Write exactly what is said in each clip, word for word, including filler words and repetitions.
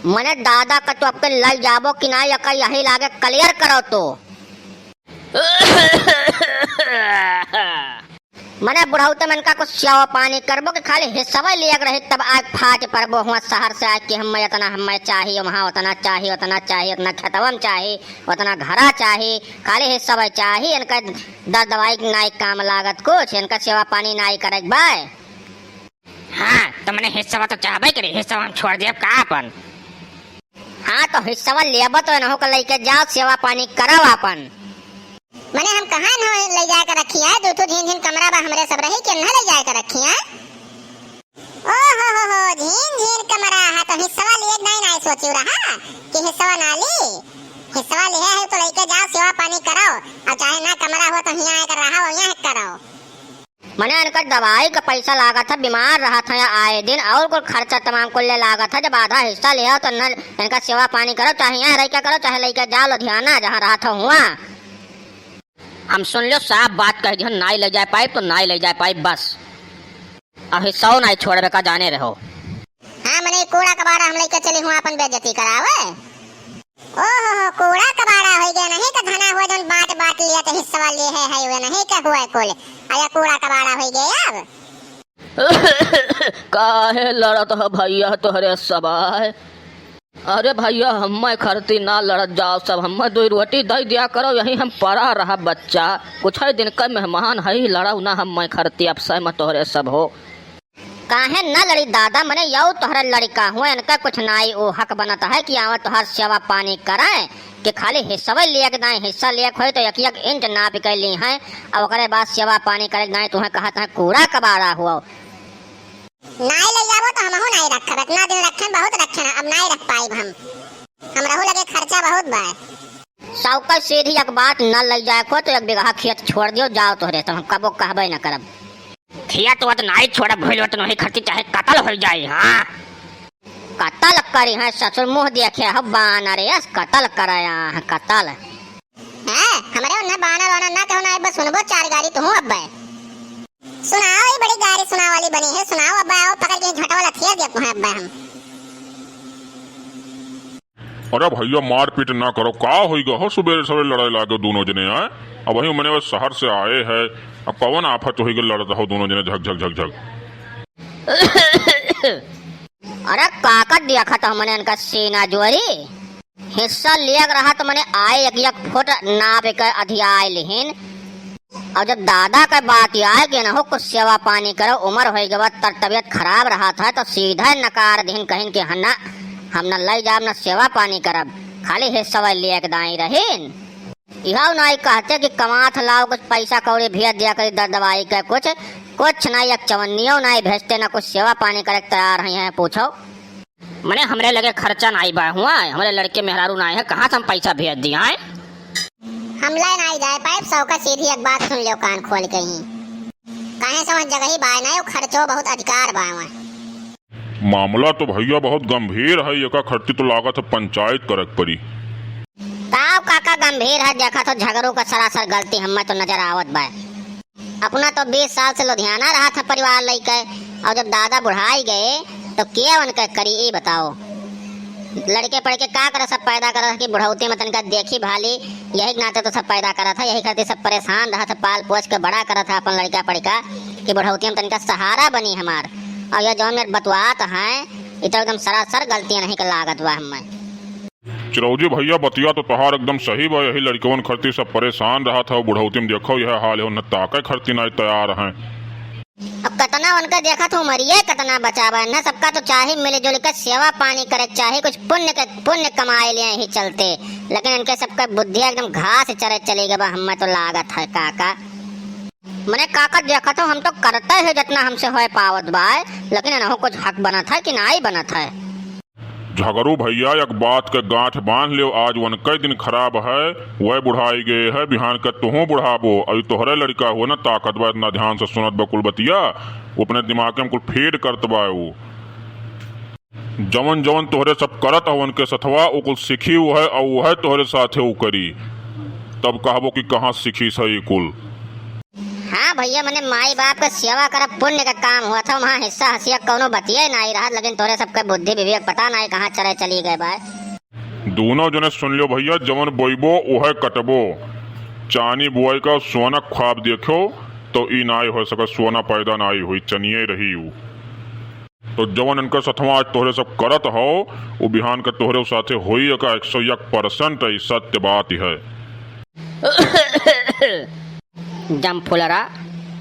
मने दादा का तो अबके लइ जाबो कि नाहीं, यका यही लागे clear करो तो। मने बुढ़ौते में इनका कुछ सेवा पानी करबो कि खाली हिस्सवा लिया के रही, तब आइ फाट परबो हुआ शहर से आइ कि हम्मे इतना हम्मे चाही, वहाँ उतना चाही, उतना चाही, उतना खेतवा में चाही, उतना घरा चाही, खाली हिस्सवा चाही। इनका दर दवाई के नाई काम लागत कुछ, इनका सेवा पानी नाई करे के बाय। हाँ, तो मने हिस्सवा तो चाहबे करी, हिस्सवा हम छोड़ देब का अपन? हाँ, तो हिस्सवा लेबो तो इनहू के लइके जाओ, सेवा पानी करब अपन। मने हम कहाँ न लइ जाए के रखी है, दू ठो झीन झीन कमरा बा हमरे सब रही के न लइ जाए के रखी है। ओ हो हो हो, झीन झीन कमरा है तो हिस्सवा लिए नहीं, नहीं सोची रहा कि हिस्सवा ना ली। हिस्सवा लिहे है तो लइके जाओ, सेवा पानी करो, और चाहे ना कमरा हो तो हियाँ आके रहो, यहाँ करो। मने इनकर दवाई का पैसा लागत है, बीमार रहत है आए दिन, और कुल खर्चा तमाम कुल ले लागत है। जब आधा हिस्सा लिहे हो तो न इनका सेवा पानी करो, चाहे यहाँ रह के करो, चाहे लइके जाओ लुधियाना जहाँ रहत हो हुआ। हम सुन लो, साफ बात कह दिहन, नाई ले जाए पाइब तो नाई ले जाए पाइब बस। अब हिस्सौ नाई छोड़बे का, जाने रहो। हाँ, मने कूड़ा कबाड़ा हम लइके चली हुआ अपन बेइज्जती करावे। ओहो हो, कूड़ा कबाड़ा होइ गया नहीं तो धना हुआ जौन बाँट बाँट लिया तो हिस्सा लिए है, है वे नहीं का हुआ कुल। आया कूड़ा कबाड़ा होइ गया अब। काहे लड़त हो भइया तोहरे सबाय? अरे भइया, हम्मे खरती ना लड़त जाओ सब, हम्मे दुई रोटी दइ दिया करो, यही हम पड़ा रहा बच्चा। कुछ ही दिन का मेहमान है, लड़ाऊ ना हम्मे खरती, अब सह में तोहरे सब हो। काहे न लड़ी दादा, मने यौ तोहरे लड़िका हुए, इनका कुछ नाई ओ हक बनत है कि आवे तोहर सेवा पानी करे, कि खाली हिस्सवे लियक दाई, हिस्सा लियक होई तो एक एक इंच नाप के ली हैं, अब ओकरे बाद सेवा पानी करे दाई, तुहें कहत है कूड़ा कबाड़ा हुआ। नाई ले जाबो तो हमहू नाई रखब, इतना दिन रखे, बहुत रखे ना, अब नाई रख पाइब हम। हमरहू लगे खर्चा बहुत बा। सौकर सीधी एक बात न लइ जाए को तो एक बीघा खेत छोड़ दियो, जाओ तोहरे, तो हम कबो कहबे न करब। खेत वत नाई छोड़ब, भइल वत नहीं खर्ची, चाहे कतल होइ जाए। हाँ, कतल करी है ससुर, मुँह देखे हो बानर, यस कतल करे यहाँ, कतल। हैं, हमरे उन्हें बानर वानर ना कहो ना, एक बार सुनबो चार गारी तुहूँ अब्बे। सुनाओ, ये बड़ी गारी सुनावे वाली बनी है, सुनाओ अब्बा, आओ पकड़ के झटवा लथिया दिया तुहें अब्बा हम। अरे भइया, मारपीट ना करो, का होई गा हो, सुबेरे सवेरे लड़ाई लागे दोनों जने आए। अब वही मने वो शहर से आए है, अब कौन आफत होई गा, लड़त हो दोनों जने झक झक झक झक। अरे काका, देखत हो मने इनका सीना जोरी, हिस्सा लियक रहा तो मने आए एक एक फुट नाप के अधियाए लिहिन। और जब दादा के बात आए कि इनहू कुछ सेवा पानी करो, उमर होइ गवा, तर तबियत खराब रहत है, तो सीधे नकार दिहिन, कहिन कि हन्ना, हम न लइ जाब न सेवा पानी करब, खाली हिस्सा लियक दाई रहिन। इहौ नाई कहते कि कमात लाओ, कुछ पैसा कौड़ी भेज दिया करी, दर दवाई के कुछ, कुछ नाई, एक चवन्नियो नाई भेजते, ना कुछ सेवा पानी करे के तैयार है, हैं पूछो। मने हमरे लगे खर्चा नाई बा हुआ, हमरे लड़के मेहरारू नाई है, कहाँ से हम पैसा भेज दिया है? हम ले नाई जाए पाइब, सौका सीधी एक बात सुन लो कान खोल के ही। काहे से वहाँ जगह ही बाय नाई, खर्चो बहुत अधिकार बा वहाँ। मामला तो भइया बहुत गंभीर है, एका खरती तो लागत है पंचायत करक पड़ी। ताव काका गंभीर है, देखा तो झगड़ू का सरासर गलती हमें तो नजर आवत बा। अपना तो बीस साल से लुधियाना रहत है परिवार लइके, और जब दादा बुढ़ाई गए तो के उनके करी, ई बताओ। लड़के पढ़ के का करे, सब पैदा करत है कि बुढ़ौती में तनिका देखी भाली, यही के नाते तो सब पैदा करत है, यही खातिर सब परेशान रहत है, पाल पोस के बड़ा करत है अपन लड़का पढ़िका कि बुढ़ौती में तनिका सहारा बनी हमार। और ये जौन मेरे बतुआत हैं, ई तो एकदम सरासर गलतियाँ नहीं के लागत बा हमें। चिरौजी भइया, बतिया तो तोहार एकदम सही बा, यही लड़कवन खरती सब परेशान रहत हौ, बुढ़ौती में देखो यह हाल हो, न ताके खरती नाई तैयार हैं। अब कतना उनका देखत हूँ, उमरिये कतना बचा बा, न सबका तो चाही मिलजुल के सेवा पानी करे के चाही, कुछ पुण्य के, पुण्य कमाए ले ही चलते, लेकिन इनके सबका बुद्धि एकदम घास चरे चली गए बा, हमें तो लागत है काका। मने काका देखत हो, हम तो करते हैं जितना हमसे होए पावत बा, लेकिन इनहू कुछ हक बनत है कि नाई बनत है। झगरू भइया, एक बात के गांठ बांध लेव, आज वनके दिन खराब है, वह बुढ़ाई गए है, बिहान के तुहूँ बुढ़ाबो। अभी तोहरे लड़का हुआ ना, ताकत बा, इतना ध्यान से सुनत बा कुल बतिया, वो अपने दिमाग में कुल feed करत बा। वो जवन जवन तोहरे सब करत हवन के सथवा, वो कुल सीखी वो है, और वो है तोहरे साथे वो करी, तब कहबो कि कहाँ सीखी सही कुल। हाँ भइया, मने माई बाप के सेवा करब पुण्य के काम हुआ था, वहाँ हिस्सा हसिया कौनो बतिये नाई रहत, लेकिन तोहरे सबके बुद्धि विवेक पता नाई कहाँ चले चली गए बा। दूनों जने सुन लियो भइया, जवन बोइबो उहे कटबो। चानी बुआई का सोना ख्वाब देखो तो ई नाई हो सके, सोना पैदा नाई हुई, चनिये रही उ। तो जवन इनके सथवा आज तोहरे सब करत हो, उ बिहान के तोहरे साथे होई, एका एक सौ एक परसेंट ई सत्य बात है। जमफुलरा,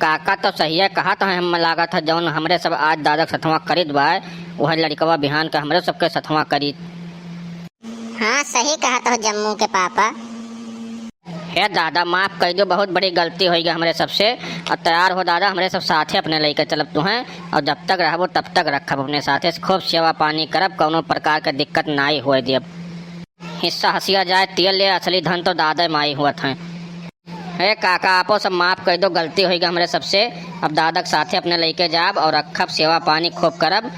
काका तो सहिए कहत हैं, हम लागत है जौन हमरे सब आज दादा के सथवा करित बा, वह लड़कवा बिहान के हमरे सबके सथवा करित। हाँ, सही कहत हो जम्मू के पापा। हे दादा, माफ कइ दो, बहुत बड़ी गलती होइ गई हमरे सबसे। और तैयार हो दादा, हमरे सब साथे अपने लइके चलब तुहें, और जब तक रहबो तब तक रखब अपने साथे से, खूब सेवा पानी करब, कौनो प्रकार के दिक्कत नाई होए देब। हिस्सा हसिया जाए तेल ले, असली धन तो दादा माई हुअत हैं। हे काका, आपो सब माफ कइ दो, गलती होइ गई हमरे सबसे। अब दादा के साथे अपने लइके जाब और रखब, सेवा पानी खूब करब,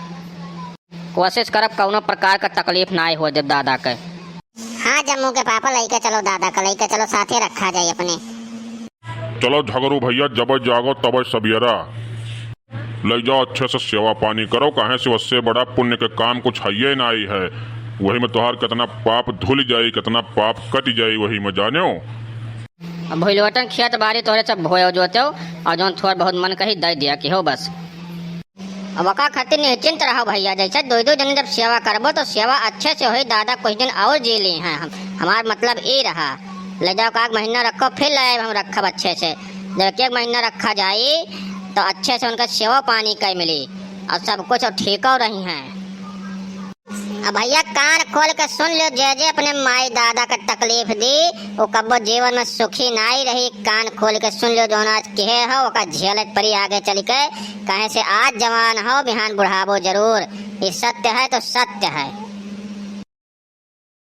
कोशिश करब कौनो प्रकार का तकलीफ नाई होए देब दादा के। हाँ जम्मू के पापा, लइके चलो दादा का, लइके चलो, साथे रखा जाए अपने। चलो झगरू भइया, जब जागो तब सबियरा। लइ जाओ, अच्छे से सेवा पानी करो, काहे से उससे बड़ा पुण्य के काम कुछ हइये नाई है। वही में तोहार कितना पाप धुल जाई, कितना पाप कट जाई वही में, जानेउ। अब भुलवटन खेत बारी तोहरे सब बोयो जोतेउ, और जौन थोड़ बहुत मन कही दइ दिया कि हो बस। अब ओका खातिर निश्चिंत रहो भइया, जैसे दो दो जने जब सेवा करबो तो सेवा अच्छे से होई। दादा कुछ दिन और जी ली हैं, हम, हमार मतलब ई रहा। ले जाओ, का एक महीना रखो, फिर ले आए हम रखब अच्छे से। जब एक एक महीना रखा जाई तो अच्छे से उनका सेवा पानी कई मिली और सब कुछ अब ठीको रही हैं। अब भइया कान खोल के सुन लियो, जे जे अपने माई दादा के तकलीफ दी, वो कब्बो जीवन में सुखी नाई रही। कान खोल के सुन लियो, जौन आज किहे हो, ओका झेले के परी आगे चल के, काहे से आज जवान हो, बिहान बुढ़ाबो जरूर। ये सत्य है तो सत्य है।